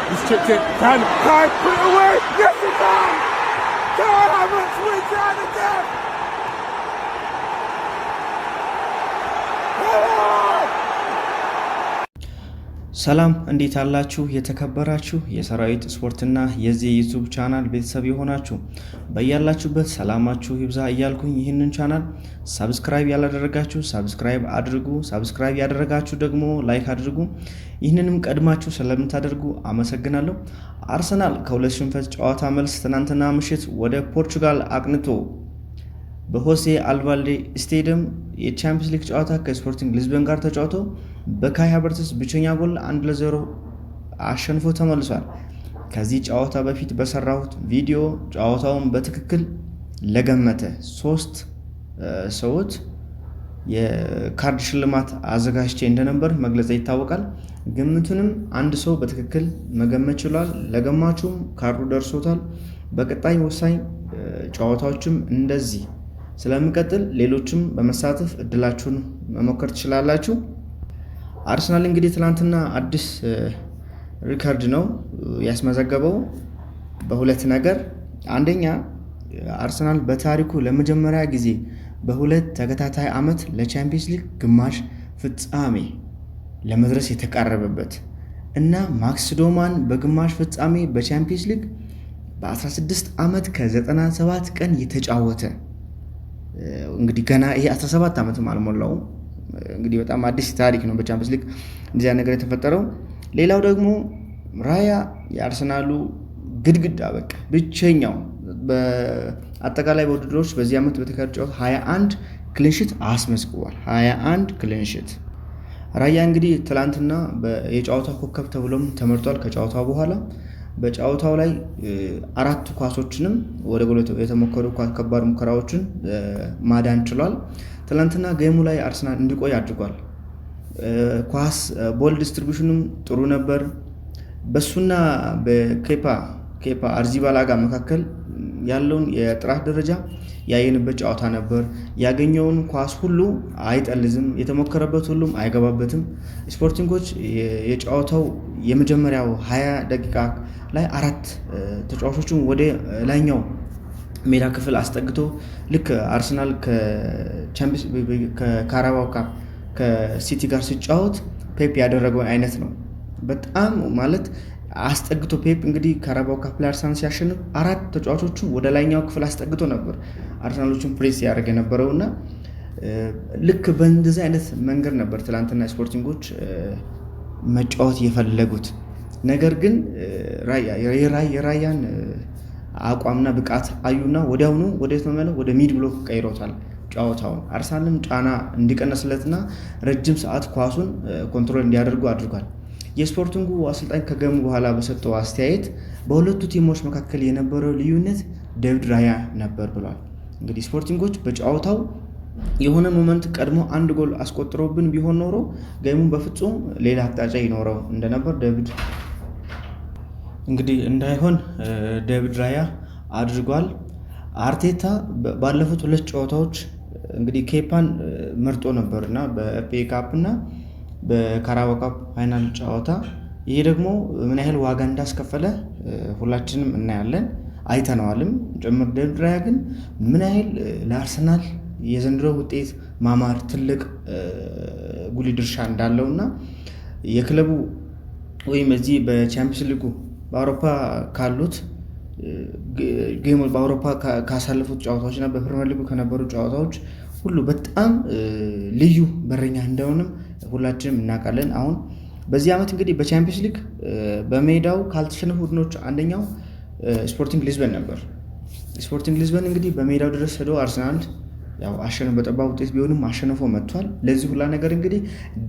He's chipped it. Can Kai put it away? Yes, he can! Kai Havertz wins it at the death! Come on! ሰላም፣ እንዴት አላችሁ? የተከበራችሁ የሰራዊት ስፖርትና የዚህ ዩቱብ ቻናል ቤተሰብ የሆናችሁ በያላችሁበት ሰላማችሁ ይብዛ እያልኩኝ ይህንን ቻናል subscribe ያላደረጋችሁ subscribe አድርጉ፣ subscribe ያደረጋችሁ ደግሞ like አድርጉ። ይህንንም ቀድማችሁ ስለምታደርጉ አመሰግናለሁ። አርሰናል ከሁለት ሽንፈት ጨዋታ መልስ ትናንትና ምሽት ወደ ፖርቹጋል አቅንቶ በሆሴ አልቫላዴ ስቴዲየም የቻምፒየንስ ሊግ ጨዋታ ከስፖርቲንግ ሊዝበን ጋር ተጫውቶ በካይ ሃቨርትስ ብቸኛ ጎል 1-0 አሸንፎ ተመልሷል። ከዚህ ጨዋታ በፊት በሰራሁት ቪዲዮ ጨዋታውን በትክክል ለገመተ ሶስት ሰዎች የካርድ ሽልማት አዘጋጅቼ እንደነበር መግለጽ ይታወቃል። ግምቱንም አንድ ሰው በትክክል መገመት ችሏል። ለገማቹም ካርዱ ደርሶታል። በቀጣይ ወሳኝ ጨዋታዎችም እንደዚህ ስለምቀጥል ሌሎችም በመሳተፍ እድላችሁን መሞከር ትችላላችሁ። አርሰናል እንግዲህ ትናንትና አዲስ ሪከርድ ነው ያስመዘገበው በሁለት ነገር። አንደኛ፣ አርሰናል በታሪኩ ለመጀመሪያ ጊዜ በሁለት ተከታታይ ዓመት ለቻምፒየንስ ሊግ ግማሽ ፍጻሜ ለመድረስ የተቃረበበት እና ማክስ ዶማን በግማሽ ፍጻሜ በቻምፒየንስ ሊግ በ16 ዓመት ከ97 ቀን የተጫወተ፣ እንግዲህ ገና ይሄ 17 ዓመትም አልሞላውም። እንግዲህ በጣም አዲስ ታሪክ ነው በቻምፒየንስ ሊግ እንደዚያ ነገር የተፈጠረው። ሌላው ደግሞ ራያ የአርሰናሉ ግድግዳ፣ በቃ ብቸኛው፣ በአጠቃላይ በውድድሮች በዚህ ዓመት በተካሄዱ ጨዋታ 21 clean sheet አስመዝግቧል። 21 clean sheet። ራያ እንግዲህ ትላንትና የጨዋታው ኮከብ ተብሎም ተመርጧል። ከጨዋታው በኋላ በጨዋታው ላይ አራት ኳሶችንም ወደ ጎል የተሞከሩ ከባድ ሙከራዎችን ማዳን ችሏል። ትላንትና game ኡ ላይ አርሰናል እንዲቆይ አድርጓል። ኳስ ball distribution ኑም ጥሩ ነበር። በሱና በኬፓ ኬፓ አሪዛባላጋ መካከል ያለውን የጥራት ደረጃ ያየንበት ጨዋታ ነበር። ያገኘውን ኳስ ሁሉ አይጠልዝም፣ የተሞከረበት ሁሉም አይገባበትም። ስፖርቲንጎች የጨዋታው የመጀመሪያው 20 ደቂቃ ላይ አራት ተጫዋቾችን ወደ ላይኛው ሜዳ ክፍል አስጠግቶ ልክ አርሰናል ከካራባው ካፕ ከሲቲ ጋር ሲጫወት ፔፕ ያደረገው አይነት ነው። በጣም ማለት አስጠግቶ፣ ፔፕ እንግዲህ ካራባው ካፕ ላይ አርሰናል ሲያሸንፍ አራት ተጫዋቾቹን ወደ ላይኛው ክፍል አስጠግቶ ነበር አርሰናሎችን ፕሬስ ያደርግ የነበረው። እና ልክ በእንደዚህ አይነት መንገድ ነበር ትላንትና ስፖርቲንጎች መጫወት የፈለጉት። ነገር ግን የራያን አቋምና ብቃት አዩና ወዲያውኑ ወደ ነው ወደ mid block ቀይሮታል ጨዋታውን። አርሰናልም ጫና እንዲቀነስለትና ረጅም ሰዓት ኳሱን control እንዲያደርጉ አድርጓል። የስፖርቲንጉ አሰልጣኝ ከ game ኡ በኋላ በሰጠው አስተያየት በሁለቱ team ኦች መካከል የነበረው ልዩነት ዴቪድ ራያ ነበር ብሏል። እንግዲህ ስፖርቲንጎች በጨዋታው የሆነ moment ቀድሞ አንድ ጎል አስቆጥሮብን ቢሆን ኖሮ game ኡን በፍጹም ሌላ አቅጣጫ ይኖረው እንደነበር ዴቪድ እንግዲህ እንዳይሆን ዴቪድ ራያ አድርጓል። አርቴታ ባለፉት ሁለት ጨዋታዎች እንግዲህ ኬፓን መርጦ ነበር እና በኤፍኤ ካፕ እና በካራባኦ ካፕ final ጨዋታ፣ ይሄ ደግሞ ምን ያህል ዋጋ እንዳስከፈለ ሁላችንም እናያለን፣ አይተነዋልም ጭምር። ዴቪድ ራያ ግን ምን ያህል ለአርሰናል የዘንድሮ ውጤት ማማር ትልቅ ጉልህ ድርሻ እንዳለው እና የክለቡ ወይም እዚህ በቻምፒየንስ ሊጉ በአውሮፓ ካሉት game በአውሮፓ ካሳለፉት ጨዋታዎች እና በፕሪሚየር ሊጉ ከነበሩ ጨዋታዎች ሁሉ በጣም ልዩ በረኛ እንደሆነም ሁላችንም እናውቃለን። አሁን በዚህ ዓመት እንግዲህ በቻምፒየንስ ሊግ በሜዳው ካልተሸነፉ ቡድኖች አንደኛው ስፖርቲንግ ሊዝበን ነበር። ስፖርቲንግ ሊዝበን እንግዲህ በሜዳው ድረስ ሄዶ አርሰናል ያው አሸንፎ በጠባብ ውጤት ቢሆንም አሸንፎ መጥቷል። ለዚህ ሁላ ነገር እንግዲህ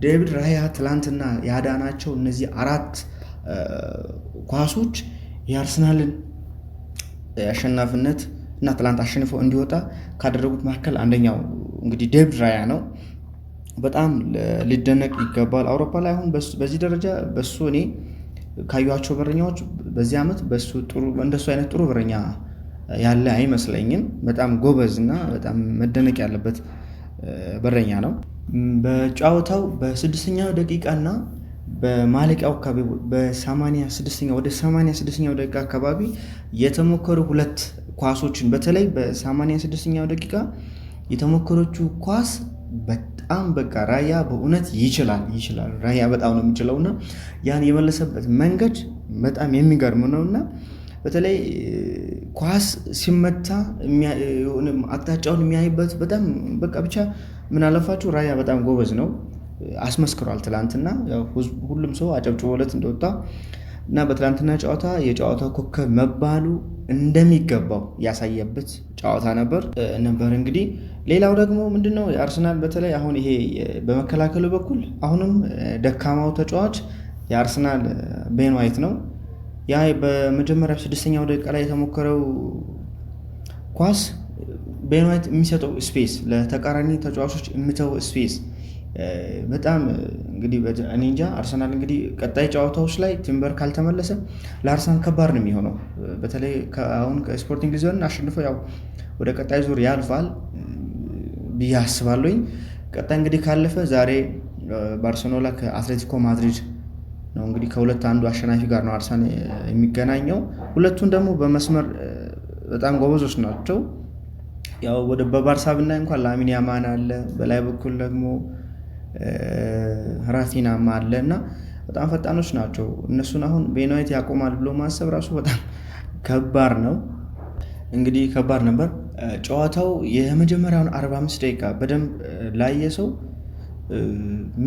ዴቪድ ራያ ትላንትና ያዳናቸው እነዚህ አራት ኳሶች የአርሰናልን አሸናፊነት እና ትላንት አሸንፎ እንዲወጣ ካደረጉት መካከል አንደኛው እንግዲህ ዴቪድ ራያ ነው። በጣም ሊደነቅ ይገባል። አውሮፓ ላይ አሁን በዚህ ደረጃ በሱ እኔ ካዩቸው በረኛዎች በዚህ ዓመት በሱ ጥሩ እንደሱ አይነት ጥሩ በረኛ ያለ አይመስለኝም። በጣም ጎበዝ እና በጣም መደነቅ ያለበት በረኛ ነው። በጨዋታው በስድስተኛው ደቂቃና በማለቂያው አካባቢ በ86ኛው ወደ 86ኛው ደቂቃ አካባቢ የተሞከሩ ሁለት ኳሶችን፣ በተለይ በ86ኛው ደቂቃ የተሞከረችው ኳስ በጣም በቃ ራያ በእውነት ይችላል፣ ይችላል። ራያ በጣም ነው የሚችለው እና ያን የመለሰበት መንገድ በጣም የሚገርም ነው። እና በተለይ ኳስ ሲመታ አቅጣጫውን የሚያይበት በጣም በቃ ብቻ ምን አለፋችሁ ራያ በጣም ጎበዝ ነው፣ አስመስክሯል። ትላንትና ሁሉም ሰው አጨብጭቦለት እንደወጣ እና በትላንትና ጨዋታ የጨዋታ ኮከብ መባሉ እንደሚገባው ያሳየበት ጨዋታ ነበር። እንግዲህ ሌላው ደግሞ ምንድነው፣ የአርሰናል በተለይ አሁን ይሄ በመከላከሉ በኩል አሁንም ደካማው ተጫዋች የአርሰናል ቤን ዋይት ነው። ያ በመጀመሪያ 6ኛው ደቂቃ ላይ የተሞከረው ኳስ ቤን ዋይት የሚሰጠው space፣ ለተቃራኒ ተጫዋቾች የሚተው space በጣም እንግዲህ እኔ እንጃ። አርሰናል እንግዲህ ቀጣይ ጨዋታዎች ላይ ቲምበር ካልተመለሰ ለአርሰናል ከባድ ነው የሚሆነው። በተለይ አሁን ከስፖርቲንግ ሊዝበንን አሸንፎ ያው ወደ ቀጣይ ዙር ያልፋል ብዬ አስባለሁኝ። ቀጣይ እንግዲህ ካለፈ ዛሬ ባርሴሎና ከአትሌቲኮ ማድሪድ ነው፣ እንግዲህ ከሁለት አንዱ አሸናፊ ጋር ነው አርሰናል የሚገናኘው። ሁለቱን ደግሞ በመስመር በጣም ጎበዞች ናቸው። ያው ወደ በባርሳ ብናይ እንኳን ላሚን ያማል አለ፣ በላይ በኩል ደግሞ ራፊናም አለ እና በጣም ፈጣኖች ናቸው። እነሱን አሁን ቤን ዋይት ያቆማል ብሎ ማሰብ ራሱ በጣም ከባድ ነው። እንግዲህ ከባድ ነበር ጨዋታው። የመጀመሪያውን 45 ደቂቃ በደንብ ላየ ሰው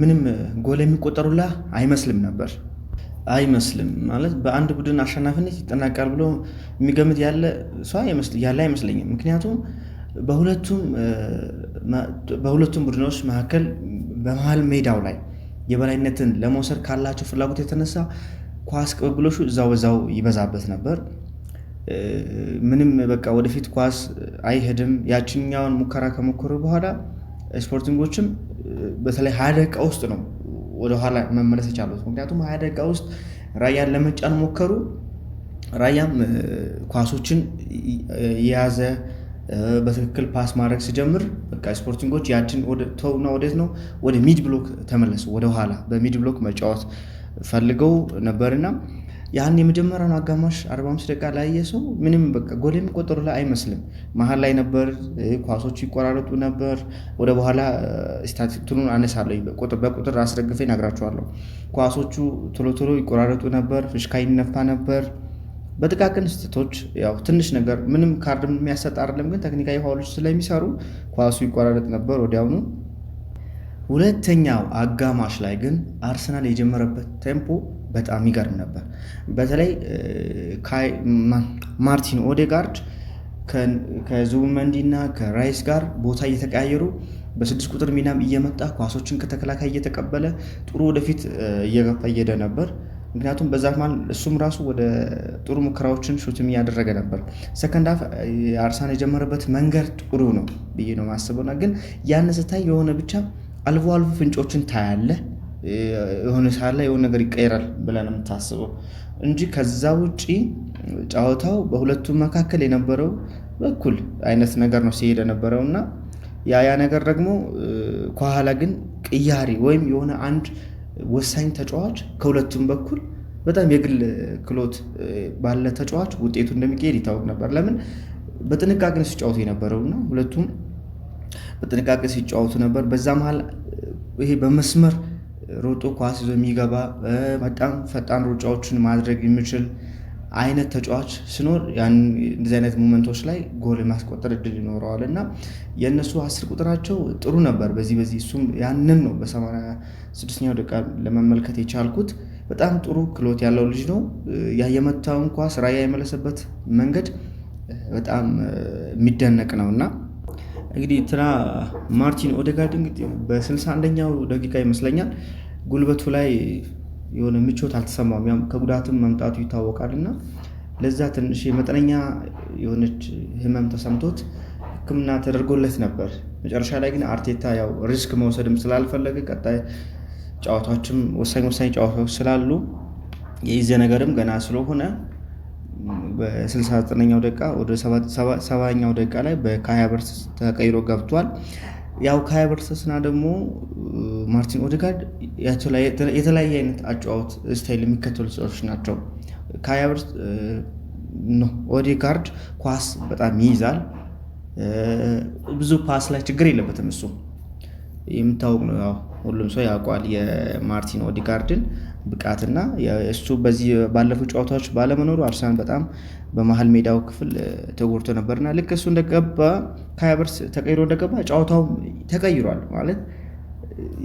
ምንም ጎል የሚቆጠሩላ አይመስልም ነበር። አይመስልም ማለት በአንድ ቡድን አሸናፊነት ይጠናቀቃል ብሎ የሚገምት ያለ ሰው ያለ አይመስለኝም። ምክንያቱም በሁለቱም ቡድኖች መካከል በመሀል ሜዳው ላይ የበላይነትን ለመውሰድ ካላቸው ፍላጎት የተነሳ ኳስ ቅብብሎሹ እዛው በዛው ይበዛበት ነበር። ምንም በቃ ወደፊት ኳስ አይሄድም። ያችኛውን ሙከራ ከሞከሩ በኋላ ስፖርቲንጎችም በተለይ 20 ደቂቃ ውስጥ ነው ወደኋላ መመለስ የቻሉት። ምክንያቱም 20 ደቂቃ ውስጥ ራያን ለመጫን ሞከሩ። ራያም ኳሶችን የያዘ በትክክል pass ማድረግ ሲጀምር በቃ ስፖርቲንጎች ያችን ተውና ወዴት ነው፣ ወደ mid block ተመለሱ። ወደኋላ በ mid block መጫወት ፈልገው ነበርና ያን የመጀመሪያውን አጋማሽ 45 ደቂቃ ላየ ሰው ምንም በቃ ጎል የሚቆጠሩ ላይ አይመስልም። መሀል ላይ ነበር፣ ኳሶቹ ይቆራረጡ ነበር። ወደ በኋላ ስታቲስቲክሱን አነሳለሁ፣ በቁጥር አስደግፌ እነግራችኋለሁ። ኳሶቹ ቶሎ ቶሎ ይቆራረጡ ነበር፣ ፍሽካ ይነፋ ነበር። በጥቃቅን ስህተቶች ያው ትንሽ ነገር ምንም ካርድ የሚያሰጥ አይደለም፣ ግን ቴክኒካዊ foul ኦች ስለሚሰሩ ኳሱ ይቆራረጥ ነበር ወዲያውኑ። ሁለተኛው አጋማሽ ላይ ግን አርሰናል የጀመረበት tempo በጣም ይገርም ነበር። በተለይ ማርቲን ኦዴጋርድ ከዙቢመንዲ እና ከራይስ ጋር ቦታ እየተቀያየሩ በ6 ቁጥር ሚናም እየመጣ ኳሶችን ከተከላካይ እየተቀበለ ጥሩ ወደፊት እየገፋ እየሄደ ነበር። ምክንያቱም በዛ መሃል እሱም ራሱ ወደ ጥሩ ሙከራዎችን shoot ም እያደረገ ነበር። Second half አርሰናል የጀመረበት መንገድ ጥሩ ነው ብዬ ነው የማስበው። ግን ያን ስታይ የሆነ ብቻ አልፎ አልፎ ፍንጮችን ታያለህ። የሆነ ሰዓት ላይ የሆነ ነገር ይቀየራል ብለህ ነው የምታስበው እንጂ ከዛ ውጪ ጨዋታው በሁለቱም መካከል የነበረው በኩል አይነት ነገር ነው ሲሄድ የነበረው። እና ያ ያ ነገር ደግሞ ከኋላ ግን ቅያሪ ወይም የሆነ አንድ ወሳኝ ተጫዋች ከሁለቱም በኩል በጣም የግል ክሎት ባለ ተጫዋች ውጤቱ እንደሚቀየር ይታወቅ ነበር። ለምን በጥንቃቄ ነው ሲጫወቱ የነበረው እና ሁለቱም በጥንቃቄ ሲጫወቱ ነበር። በዛ መሀል ይሄ በመስመር ሮጦ ኳስ ይዞ የሚገባ፣ በጣም ፈጣን ሩጫዎችን ማድረግ የሚችል አይነት ተጫዋች ሲኖር ያን እንደዚህ አይነት moment ኦች ላይ ጎል የማስቆጠር እድል ይኖረዋል። እና የእነሱ 10 ቁጥራቸው ጥሩ ነበር። በዚህ በዚህ እሱም ያንን ነው በ86ኛው ደቂቃ ለመመልከት የቻልኩት። በጣም ጥሩ ክሎት ያለው ልጅ ነው። ያ የመታውን ኳስ ራያ የመለሰበት መንገድ በጣም የሚደነቅ ነው። እና እንግዲህ እንትና ማርቲን ኦዴጋርድ እንግዲህ በ61ኛው ደቂቃ ይመስለኛል ጉልበቱ ላይ የሆነ ምቾት አልተሰማውም። ያም ከጉዳትም መምጣቱ ይታወቃል እና ለዛ ትንሽ መጠነኛ የሆነች ህመም ተሰምቶት ሕክምና ተደርጎለት ነበር። መጨረሻ ላይ ግን አርቴታ ያው risk መውሰድም ስላልፈለገ፣ ቀጣይ ጨዋታዎችም ወሳኝ ወሳኝ ጨዋታዎች ስላሉ፣ የኢዜ ነገርም ገና ስለሆነ በ69ኛው ደቂቃ ወደ 70ኛው ደቂቃ ላይ በካይ ሃቨርትዝ ተቀይሮ ገብቷል። ያው ካይ ሃቨርትዝና ደግሞ ማርቲን ኦዴጋርድ የተለያየ አይነት አጨዋወት style የሚከተሉ ተጫዋቾች ናቸው። ካይ ሃቨርትዝ ኦዴጋርድ ኳስ በጣም ይይዛል። ብዙ pass ላይ ችግር የለበትም። እሱ የሚታወቅ ነው። ያው ሁሉም ሰው ያውቀዋል የማርቲን ኦዴጋርድን ብቃትና እሱ በዚህ ባለፉት ጨዋታዎች ባለመኖሩ አርሰናል በጣም በመሀል ሜዳው ክፍል ተጎድቶ ነበርና ልክ እሱ እንደገባ፣ ካይ ሃቨርትዝ ተቀይሮ እንደገባ ጨዋታው ተቀይሯል። ማለት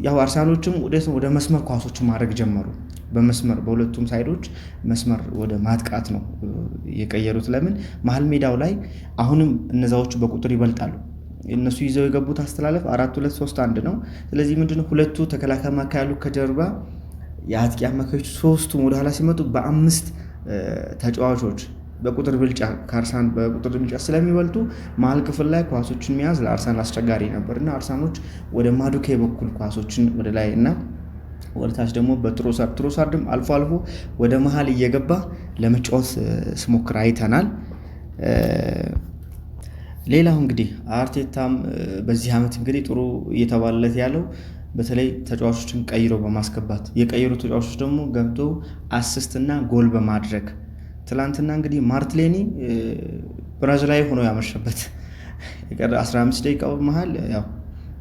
ያው አርሰናሎችም ወደ መስመር ኳሶችን ማድረግ ጀመሩ። በመስመር በሁለቱም side ኦች መስመር ወደ ማጥቃት ነው የቀየሩት። ለምን መሀል ሜዳው ላይ አሁንም እነዛዎቹ በቁጥር ይበልጣሉ። እነሱ ይዘው የገቡት አሰላለፍ 4-2-3-1 ነው። ስለዚህ ምንድነው ሁለቱ ተከላካይ አማካይ ያሉ ከጀርባ የአጥቂ አማካዮች ሶስቱም ወደኋላ ሲመጡ በአምስት ተጫዋቾች በቁጥር ብልጫ ከአርሰናል በቁጥር ብልጫ ስለሚበልጡ መሀል ክፍል ላይ ኳሶችን መያዝ ለአርሰናል አስቸጋሪ ነበር እና አርሰናሎች ወደ ማዱኬ በኩል ኳሶችን ወደ ላይ እና ወደ ታች ደግሞ በትሮሳርድ፣ ትሮሳርድም አልፎ አልፎ ወደ መሀል እየገባ ለመጫወት ሲሞክር አይተናል። ሌላው እንግዲህ አርቴታም በዚህ ዓመት እንግዲህ ጥሩ እየተባለለት ያለው በተለይ ተጫዋቾችን ቀይሮ በማስገባት፣ የቀየሩ ተጫዋቾች ደግሞ ገብቶ assist እና ጎል በማድረግ፣ ትላንትና እንግዲህ ማርቲኔሊ ብራዚላዊ ሆኖ ያመሸበት፣ የቀረ 15 ደቂቃው መሀል ያው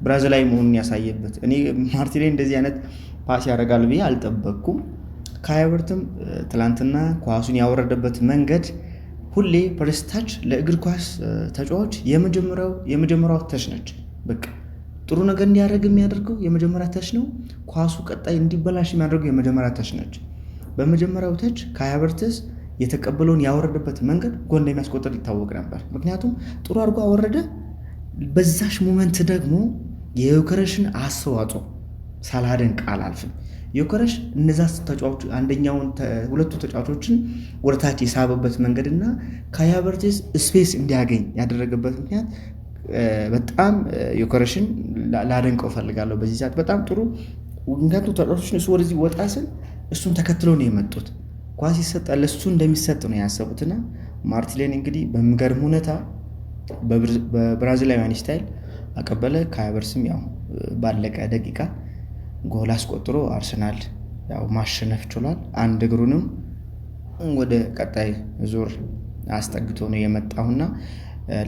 ብራዚላዊ መሆኑን ያሳየበት። እኔ ማርቲኔሊ እንደዚህ አይነት pass ያደርጋል ብዬ አልጠበቅኩም። ካይ ሃቨርትዝም ትላንትና ኳሱን ያወረደበት መንገድ፣ ሁሌ first touch ለእግር ኳስ ተጫዋች የመጀመሪያው touch ነች። በቃ ጥሩ ነገር እንዲያደርግ የሚያደርገው የመጀመሪያ touch ነው። ኳሱ ቀጣይ እንዲበላሽ የሚያደርገው የመጀመሪያ touch ነች። በመጀመሪያው touch ካይ ሃቨርትዝ የተቀበለውን ያወረደበት መንገድ ጎል እንደሚያስቆጥር ይታወቅ ነበር። ምክንያቱም ጥሩ አድርጎ አወረደ። በዛሽ moment ደግሞ የዮከረስን አስተዋጽኦ ሳላደንቅ አላልፍም። ዮከረስ እነዛ ተጫዋቾች አንደኛውን ሁለቱ ተጫዋቾችን ወደ ታች የሳበበት መንገድ እና ካይ ሃቨርትዝ space እንዲያገኝ ያደረገበት ምክንያት በጣም ዮከረስን ላደንቀው እፈልጋለሁ። በዚህ ሰዓት በጣም ጥሩ፣ ምክንያቱም ተጫዋቾችን እሱ ወደዚህ ወጣ ስል እሱን ተከትሎ ነው የመጡት። ኳስ ይሰጣል ለእሱ እንደሚሰጥ ነው ያሰቡትና ማርቲኔሊ እንግዲህ በሚገርም ሁኔታ በብራዚላውያን style አቀበለ። ካይ ሃቨርትዝም ያው ባለቀ ደቂቃ ጎል አስቆጥሮ አርሰናል ያው ማሸነፍ ችሏል። አንድ እግሩንም ወደ ቀጣይ ዙር አስጠግቶ ነው የመጣውና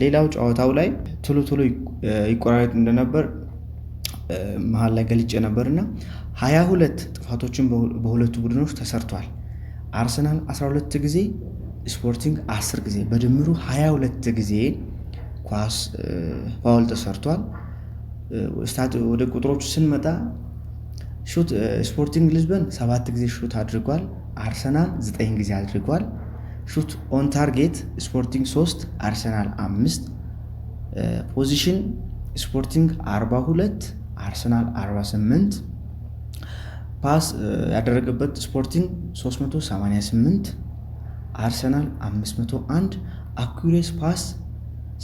ሌላው ጨዋታው ላይ ቶሎ ቶሎ ይቆራረጥ እንደነበር መሀል ላይ ገልጬ ነበርና 22 ጥፋቶችን በሁለቱ ቡድኖች ተሰርቷል። አርሰናል 12 ጊዜ፣ ስፖርቲንግ 10 ጊዜ፣ በድምሩ 22 ጊዜ ኳስ foul ተሰርቷል። ወደ ቁጥሮቹ ስንመጣ shoot ስፖርቲንግ ሊዝበን ሰባት ጊዜ shoot አድርጓል። አርሰናል ዘጠኝ ጊዜ አድርጓል። Shoot on target ስፖርቲንግ 3፣ አርሰናል 5። Possession ስፖርቲንግ 42፣ አርሰናል 48። Pass ያደረገበት ስፖርቲንግ 388፣ አርሰናል 501። Accuracy pass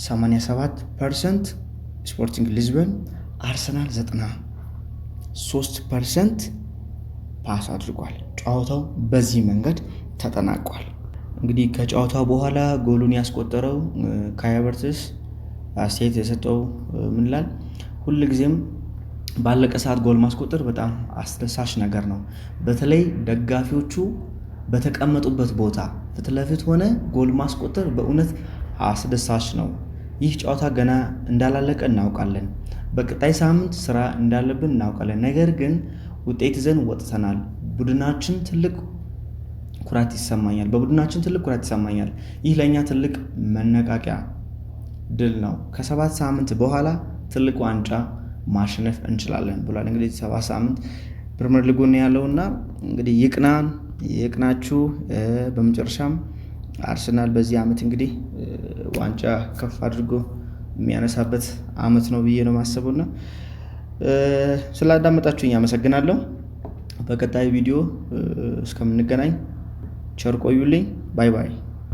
87% ስፖርቲንግ ሊዝበን፣ አርሰናል 93% pass አድርጓል። ጨዋታው በዚህ መንገድ ተጠናቋል። እንግዲህ ከጨዋታው በኋላ ጎሉን ያስቆጠረው ካይ ሃቨርትዝ አስተያየት የሰጠው ምን ይላል? ሁልጊዜም ባለቀ ሰዓት ጎል ማስቆጠር በጣም አስደሳች ነገር ነው። በተለይ ደጋፊዎቹ በተቀመጡበት ቦታ ፊት ለፊት ሆነ ጎል ማስቆጠር በእውነት አስደሳች ነው። ይህ ጨዋታ ገና እንዳላለቀ እናውቃለን። በቀጣይ ሳምንት ስራ እንዳለብን እናውቃለን። ነገር ግን ውጤት ይዘን ወጥተናል። ቡድናችን ትልቅ ኩራት ይሰማኛል። በቡድናችን ትልቅ ኩራት ይሰማኛል። ይህ ለእኛ ትልቅ መነቃቂያ ድል ነው። ከ7 ሳምንት በኋላ ትልቅ ዋንጫ ማሸነፍ እንችላለን ብሏል። እንግዲህ 7 ሳምንት ፕሪምየር ሊጉን ያለውና እንግዲህ ይቅናን ይቅናችሁ። በመጨረሻም አርሰናል በዚህ ዓመት እንግዲህ ዋንጫ ከፍ አድርጎ የሚያነሳበት አመት ነው ብዬ ነው የማስበውና ስላዳመጣችሁኝ አመሰግናለሁ። በቀጣይ ቪዲዮ እስከምንገናኝ ቸር ቆዩልኝ። Bye bye።